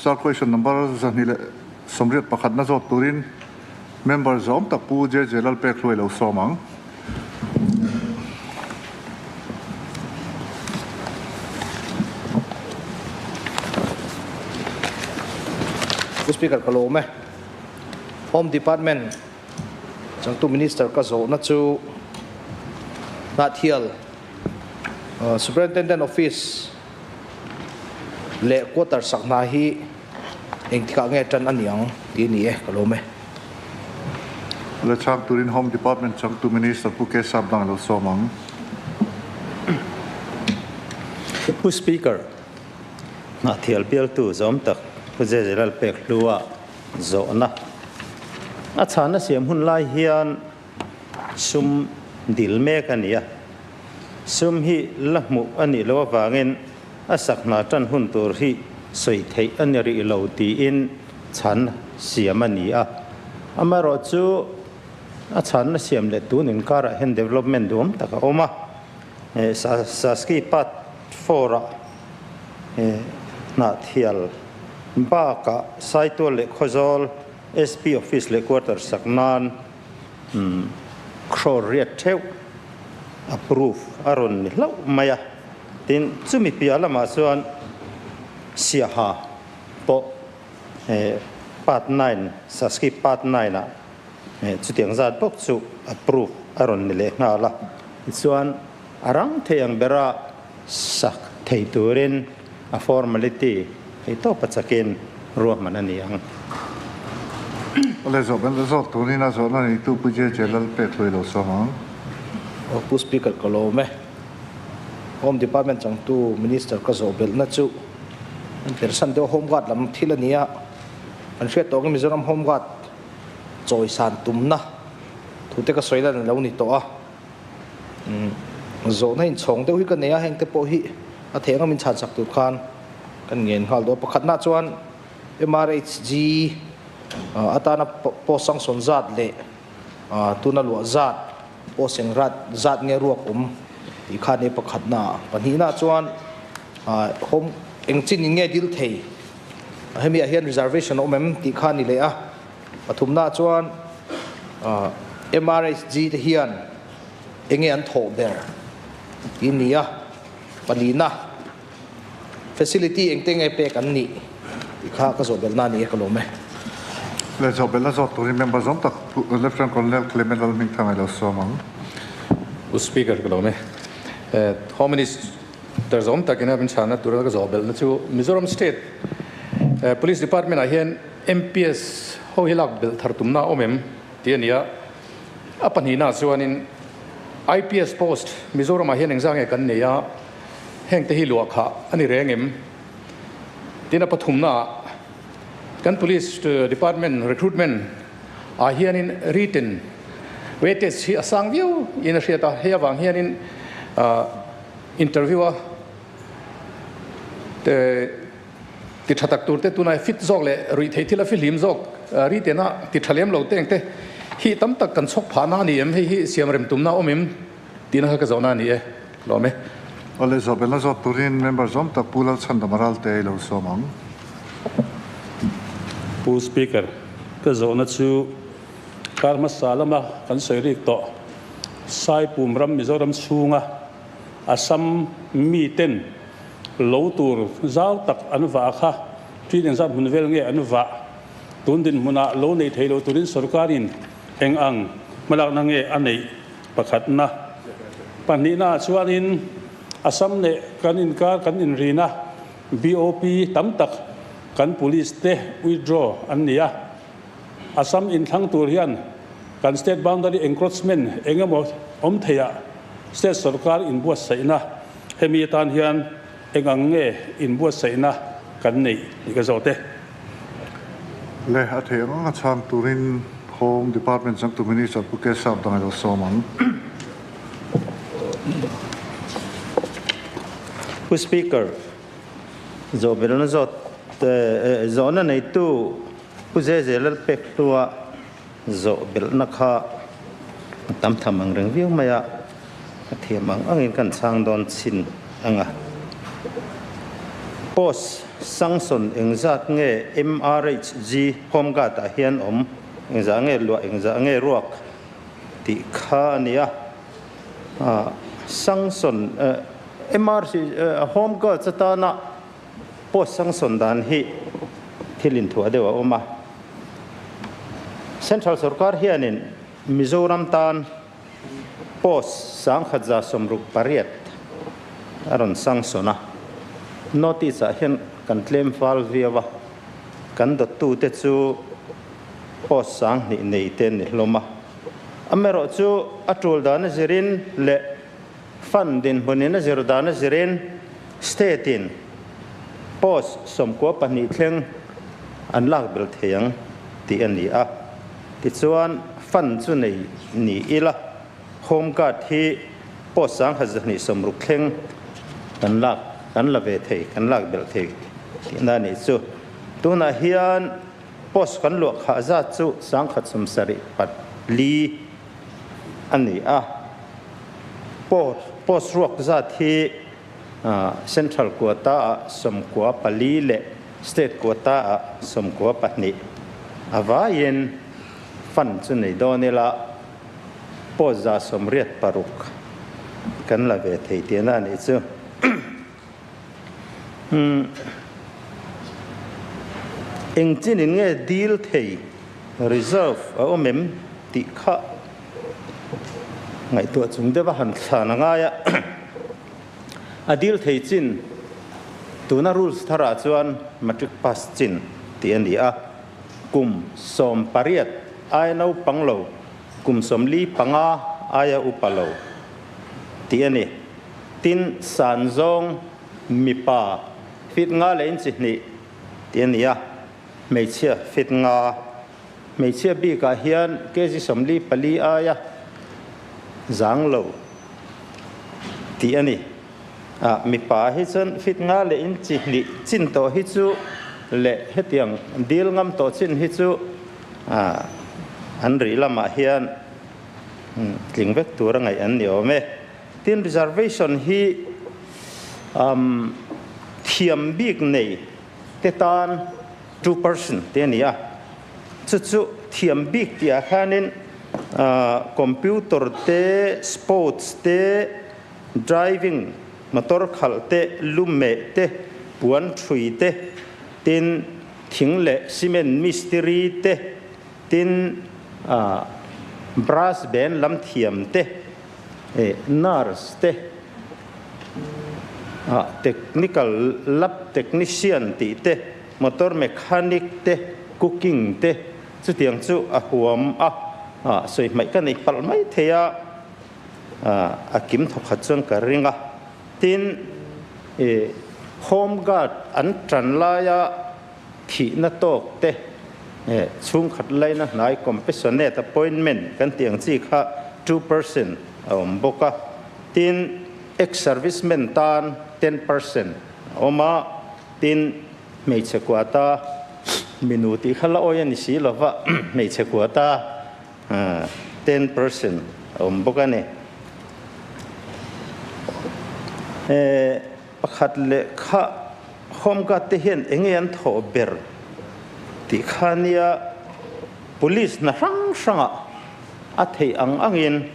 Star Question number 281 na zawt turin member zawm tak Pu JJ Lalpek Hluai lo sawm ang. Pu Speaker ka lawm e. Home Department changtu Minister ka zawhna chu Hnahthial Superintendent Office leh quarter sak hna hi engtikah nge tan a ni ang tih a ni e, ka lawm e. Le chhang turin Home Department changtu Minister Pu K Sapdang a lo sawm ang. Pu Speaker, Hnahthial bialtu zawm tak Pu Jeje Lalpek Hlua zawhna a chhanna siam hun lai hian sum dil mek a ni a, sum hi la hmuh a nih loh avangin a sak hna tan hun tur hi sawi theih a ni rih lo tiin chhan siam a ni a. Amaherawhchu a chhanna siam leh tun inkarah hian development duhawm tak a awm a, Saski Part 4-ah Hnahthial bakah Saitual leh Khawzawl SP Office leh Quarter sak nan crore riat theuh approve a rawn ni hlauh mai a. Tin, chumi piah lamah chuan Siaha pawh Part 9, Saski Part 9 ah chutiang zat bawk chu approve a rawn ni leh nghal a. Tichuan, a rang thei ang bera sak thei turin a formality thei tawpa chakin ruahman a ni ang. Awle zawh ben la zawk turin a zawhna neitu Pu JJ Lalpek hlui lo sawm ang. Aw Pu Speaker ka lawm e. Home Department changtu Minister ka zawh belhna chu an persan deuh a Home Guard lam thil a ni a, kan hriat tawh angin Mizoram Home Guard chawisan tumna thute ka sawi lan a lo ni tawh a. Zawhna inchhawng deuh hi ka nei a, hengte pawh hi a theih anga min chhanchak tur khan kan ngen nghal dawn. Pakhatna chuan MRHG atana post sanction zat leh tuna luah zat post eng rat zat nge ruak awm tih kha nia pakhatna. Pahnihna chuan home eng chin in nge dil thei hemi ah hian reservation a awm em tih kha a ni leh a. Pathumna chuan MRHG te hian enge an thawh ber tih a ni a, palina facility engte nge pek an nih tih kha ka zawh belhna a ni e, ka lawm e. Le zawh belhna zawt turin member zawm tak Lieutenant Colonel Clement Lalhmingthanga i lo sawm ang. Pu Speaker ka lawm e. Home Minister zawm takin a min chhanna tura ka zawh belhna chu Mizoram State Police Department ah hian MPS ho hi lak belh thar tumna a awm em tih a ni a, a pahnihna chuanin IPS post Mizoramah hian engzah nge kan nei a, hengte hi luah khah a ni reng em? Tin a pathumnaah kan Police Department recruitment ah hianin written weightage hi a sang viau in a hriat a, hei avang hianin interview a Ti tha tak tur te tunai fit zawk leh ruih theih thil a fihlim zawk ri tena ti tha lem lo te engte hi tam tak kan chhawk phah na a ni em? Hei hi siam rem tumna a awm em? Tihna kha ka zawhna a ni e. Lawm e. Awle zawhbelna zawt turin member zawm tak Pu Lalchhandama Ralte i lo sawm ang. Pu Speaker, ka zawhna chu kar hmasa lama kan sawi rik tawh Saipum ram Mizoram chhunga Assam miten Lo tur zau tak an vah kha ṭin engzat hmun vel nge an vah? Tun dinhmunah lo nei thei lo turin sorkarin eng ang hmalakna nge a neih? Pakhatna. Pahnihnaah chuanin Assam leh kan inkar kan inrina BOP tam tak kan police te withdraw an ni a. Assam inthlang tur hian kan state boundary encroachment eng emaw awm theiah state sorkar inbuatsaihna Hemi atan hian eng ang nge inbuatsaihna kan neih tih ka zawt e. Le, a theih ang anga chhang turin Home Department changtu Minister Pu Keshav Dang a lo sawm ang. Pu Speaker, zawhbelna zawt zawhna neitu Pu Zeze Lalpek hlua Zawhbelhna kha a tam tham ang reng viau mai a, a thiam ang angin kan chhang dawn chin ang a. Post Sangson engzat nge MRHG Home Guard ah hian awm, engzah nge luah engzah nge ruak tih kha a ni a. Sangson MRC Home Guards atana post sangson dan hi thil inthuah deuh a awm a. Central sorkar hianin Mizoram tan Post 1168 a rawn sangsawn a, notice ah hian kan tlem fal viau a, kan dawttute chu post 2000 nei te an ni hlawm a. Amaherawh chu a tul dan a zirin leh fund dinhmunin a zir dan a zirin state in post 92 thleng an lak belh thei ang tih a ni a. Tichuan fund chu nei ni ila home guard hi post 1260 thleng kan lak kan la ve thei kan lak belh thei tihna a nih chu. Tunah hian post kan luah khah zat chu 1174 a ni a. Post ruak zat hi Central quota ah 94 leh State quota ah 92 a vaiin fund chu nei dawn ila post 86 kan la ve thei tihna a nih chu. Eng chinin nge dil thei reserve a awm em tih kha ngaihtuah chung deuh a han thlan a ngai a. A dil thei chin tuna rules tharah chuan matric pass chin tih a ni a. Kum 18 aia naupang lo, kum 45 aia upa lo tih a ni. Tin, san zawng mipa fit nga leh inchi hnih tih a ni a, hmeichhia fit nga. Hmeichhia bikah hian kg 44 aia zang lo tih a ni. A, mipa hi chuan fit nga leh inchi hnih chin tawh hi chu leh hetiang dil ngam tawh chin hi chu an rih lamah hian tling vek tur a ngaih an ni awm e. Tin, reservation hi thiam bik nei te tan 2% te a ni a. Chu chu thiam bik tih ah khanin computer te, sports te, driving, motor khalh te, lumeh te, puan thui te, tin thing leh cement mistiri te, tin brass band lam thiam te, Nurse te, technical lab technician tih te, motor mechanic te, cooking te chutiang chu a huam a, sawi hmaih ka nei palh mai thei a, a kim thawkhat chuan ka ring a. Tin, home guard an tan laia thihna tawk te, chhungkhat laina hnai compassionate appointment kan tih ang chi kha 2% a awm bawk a, tin ex-servicemen tan 10% a awm a, tin hmeichhe quota minu tih kha la awi a ni si lova hmeichhe quota 10% a awm bawk a ni. Pakhat leh kha Home Guard te hian enge an thawh ber tih kha nia Police hna hrang hrangah a theih ang angin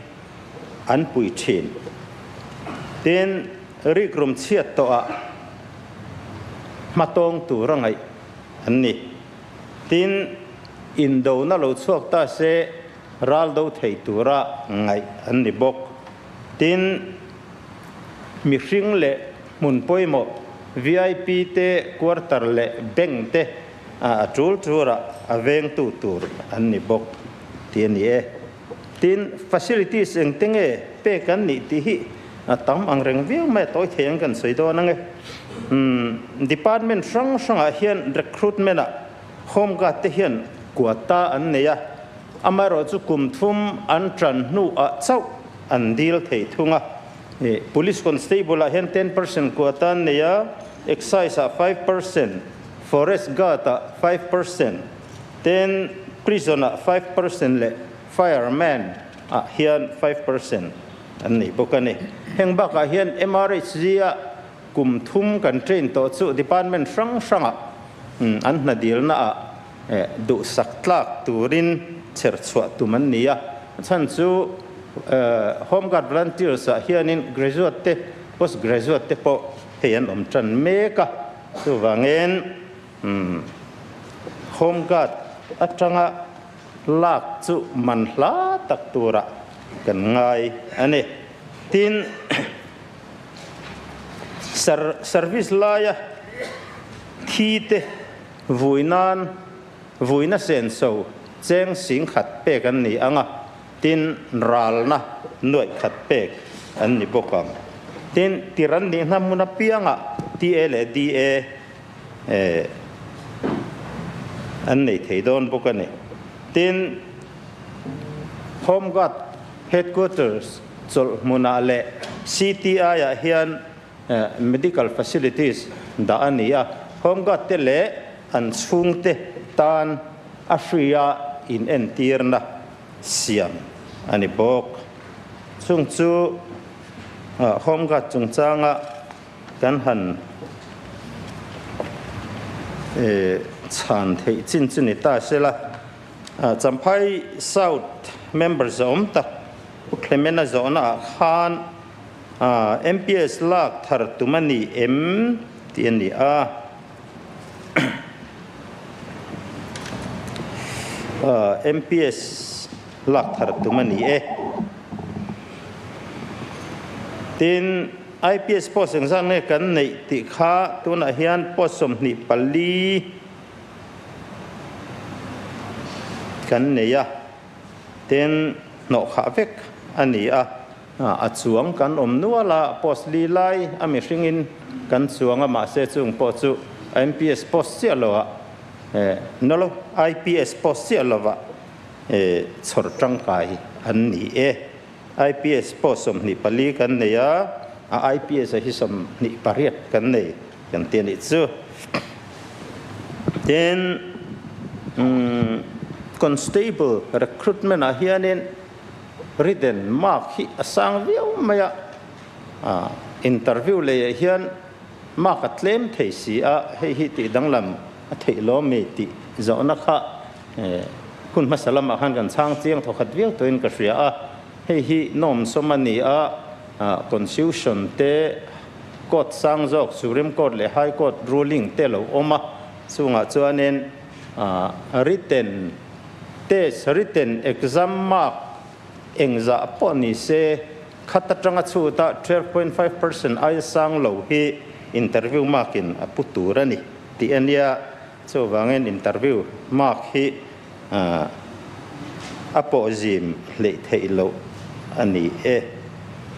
an pui thin. Tin, rikrum chhiat tawhah hmatawng tur a ngaih an ni. Tin, indona lo chhuak ta se ral do thei tura ngaih an ni bawk. Tin, mihring leh hmun pawimawh vip te, quarter leh bank te a tul turah a vengtu tur an ni bawk tih a ni e. Tin, facilities engte nge pek an nih tih hi a tam ang reng viau mai a, tawi thei ang kan sawi dawn ang e. Department hrang hrangah hian recruitment ah Home Guard te hian quota an nei a, amaherawh chu kum thum an tan hnuah chauh an dil thei thung a. Police Constable ah hian 10% quota an nei a, Excise ah 5%, Forest Guard ah 5%, ten Prison ah 5% leh Fireman ah hian 5% an nei bawk a ni. Heng bakah hian MRHG ah. kum thum kan train tawh chu department hrang hrangah an hna dilnaah duhsak tlak turin chher chhuah tum an ni a. A chhan chu Home Guard Volunteers ah hianin graduate te, post graduate te pawh hei an awm tan mek a. Chuvangin Home Guard atanga lak chu man hla tak turah kan ngai a ni. Tin, service laia thi te vui nan vuina senso cheng sing khat pek an ni ang a, tin ralna nuaih khat pek an ni bawk ang. Tin, tir an nih hna hmun apiangah TA leh DA an nei thei dawn bawk a ni. Tin, Home Guard Headquarters chawlh hmunah leh CTI-ah hian medical facilities dah a ni a, Home Guard te leh an chhungte tan a hria inentirna siam a ni bawk. Chung chu Home Guard chungchanga kan han chhan theih chin chu ni ta sela, Champhai South member zawm tak Pu Clement-a zawhnaah khan MPS lak thar tum a ni em tih a ni a. MPS lak thar tum a ni e. Tin, IPS post engzat nge kan neih tih kha tunah hian post 24 kan nei a, tin hnawhkhah vek a ni a. A chuang kan awm nual a, post li lai a mihringin kan chuang a, mahse chung pawh chu MPS post chiah lo ah, nolo IPS post chiah lo ah chhawr tangkai an ni e. IPS pawh 24 kan nei a, a IPS a hi 28 kan nei kan ti a nih chu. Tin, Constable recruitment ah hianin written mark hi a sang viau mai a, interview leiah hian mark a tlem thei si a, hei hi tih danglam a theih lawm mi tih zawhna kha Hun hmasa lamah khan kan chhang chiang thawkhat viau tawhin ka hria a, hei hi nawmsawm a ni a, Constitution te, Court sang zawk, Supreme Court leh High Court ruling te lo awm a, chungah chuanin written test, written exam mark engzah pawh ni se, khat atanga chhuta 12.5% aia sang lo hi interview mark in a pu tur a ni tih a nia. Chuvangin interview mark hi a pawh zim hleih theih loh a ni e.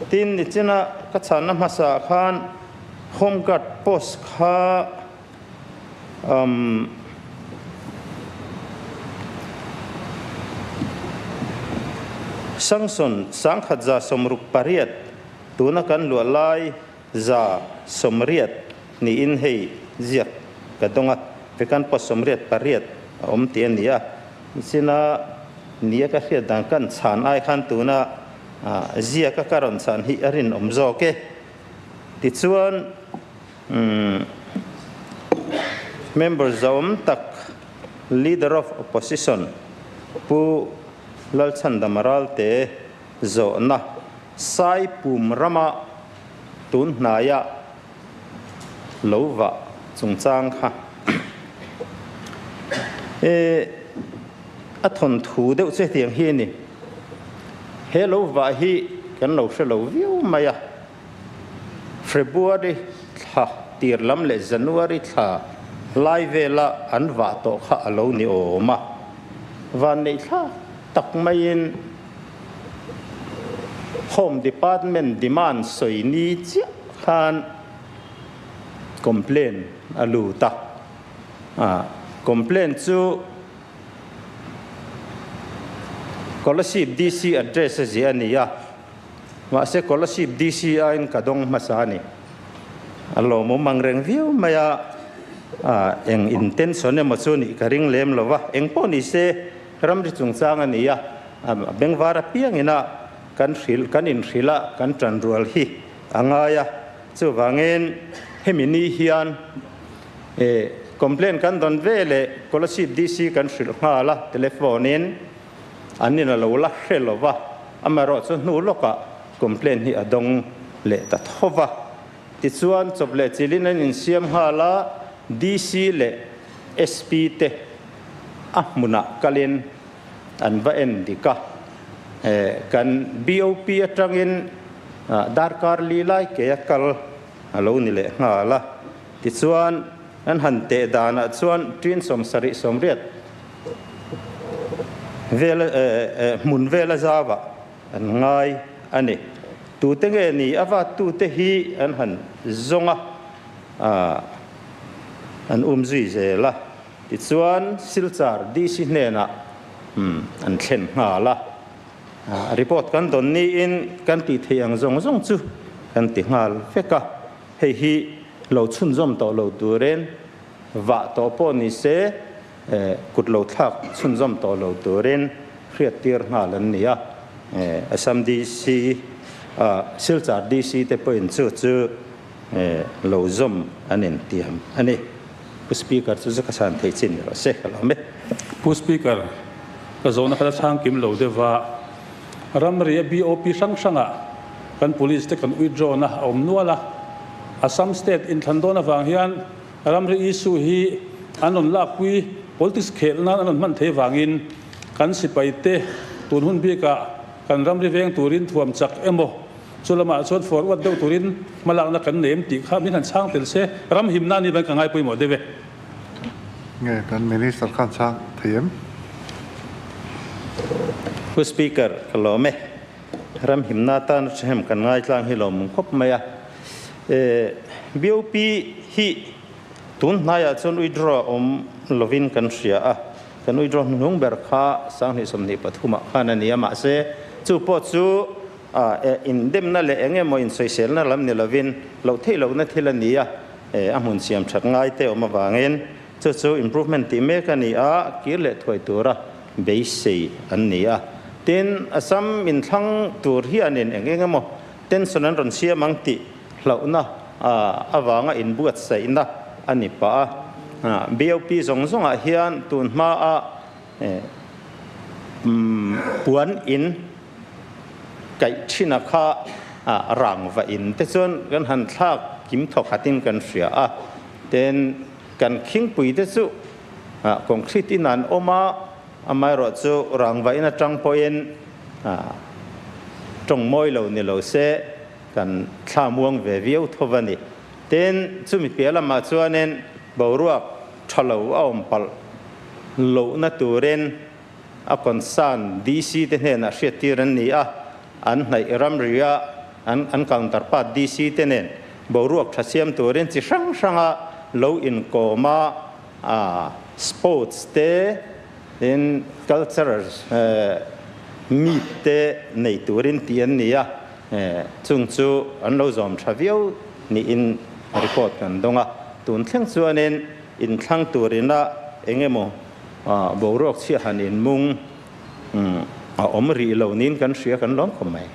Tin, nichina ka chhanna hmasa khan Home Guard post kha umm Sanction 1168 tuna kan luah lai 180 niin hei ziak ka dawng a, vekan pawh 88 a awm tih a ni a. Nichina nia ka hriat dan kan chhan ai khan tuna ziaka ka rawn chhan hi a rinawm zawk e. Tichuan member zawm tak Leader of Opposition Pu Lalchhandama Ralte zawhna Saipum rama tun hnaia lo vah chungchang kha e a thawnthu deuh che tiang hi a ni. He lo vah hi kan lo hre lo viau mai a, February thla tir lam leh January thla lai vela an vah tawh kha a lo ni awm a, vanneih thlak tak maiin Home Department demand sawi ni chiah khan complaint a lut a. Complaint chu Kolasib DC address a ziah a ni a, mahse Kolasib DC aiin ka dawng hmasa a ni. A lawmawm ang reng viau mai a, eng intention emaw chu nih ka ring lem lo va, eng pawh ni se ramri chungchang a ni a, A bengvar apiangin a kan hrilh, kan inhrilh a, kan tanrual hi a ngai a. Chuvangin Hemi ni hian complaint kan dawn ve leh Kolasib DC kan hrilh nghal a, telephone in an in a lo la hre lo va, amaherawhchu hnu lawkah complaint hi a dawng leh ta tho va. Tichuan chawp leh chilin an insiam nghal a, DC leh SP te a hmunah kalin an va en dik a. Kan BOP atangin darkar li lai ke a kal a lo ni leh nghal a. Tichuan an han teh danah chuan ṭin 70 80 vel hmun vela zauah an ngai a ni. Tute nge ni a vattute hi an han zawng a, an um zui zel a. Tichuan Silchar DC hnenah an thlen nghal a. Report kan dawn niin kan tih theih ang zawng zawng chu kan ti nghal vek a. Hei hi lo chhunzawm tawh lo turin vah tawh pawh ni se kut lo thlak chhunzawm tawh lo turin hriattir nghal an ni a. Assam DC, Silchar DC te pawhin chu chu lo zawm an intiam a ni. Pu Speaker chu chu ka chhan thei chin ni rawh se ka lawm e. Pu Speaker, ka zawhna kha la chhang kim lo deuh va, ramri a BOP hrang hrangah kan police te kan withdraw na a awm nual a, Assam state inthlan dawn avang hian ramri issue hi an rawn lakpui politics khelh nan an rawn hman thei vangin kan sipai te tun hun bikah kan ramri veng turin thuam chak emaw Chu lamah chuan forward deuh turin hmalakna kan nei em tih kha min han chhang tel se, ram himna a nih ban ka ngai pawimawh deuh e. Nge kan Minister khan chhang thei em? Pu Speaker, ka lawm e. Ram himna tan a ṭhahem kan ngaitlang hi lawmawm khawp mai a. BOP hi tun hnaiah chuan withdraw awm lovin kan hria a. Kan withdraw hnuhnung ber kha 2023 ah khan a ni a, mahse chu pawh chu Indemna leh eng emaw insawiselna lam ni lovin loh theih lohna thil a ni a, a hmun siam that ngai te awm avangin chu chu improvement tih mek a ni a, kir leh thuai tura beisei an ni a. Tin, Assam inthlang tur hianin eng eng emaw tension an rawn siam ang tih hlauhna avanga inbuatsaihna a ni pah a. BOP zawng zawngah hian tun hmaa puan in kaih thin a kha rang va in te chuan kan han thlak kim thaw khat in kan hria a, ten kan khingpui te chu concrete in an awm a, amaherawh chu rang va in atang pawhin tawng mawi lo ni lo se kan thla muang ve viau tho va ni. Tin, chumi piah lamah chuanin boruak tha lo a awm palh lohna turin a concern DC te hnenah hriattir an ni a, an hnaih ramria an an counterpart DC te nen boruak tha siam turin chi hrang hranga lo inkawm a, sports te tin cultural meet te nei turin tih an ni a, chung chu an lo zawm tha viau niin report kan dawng a, tun thleng chuanin inthlang turina eng emaw Boruak chhia han inmung a awm rih lo niin kan hria kan lawm khawp mai.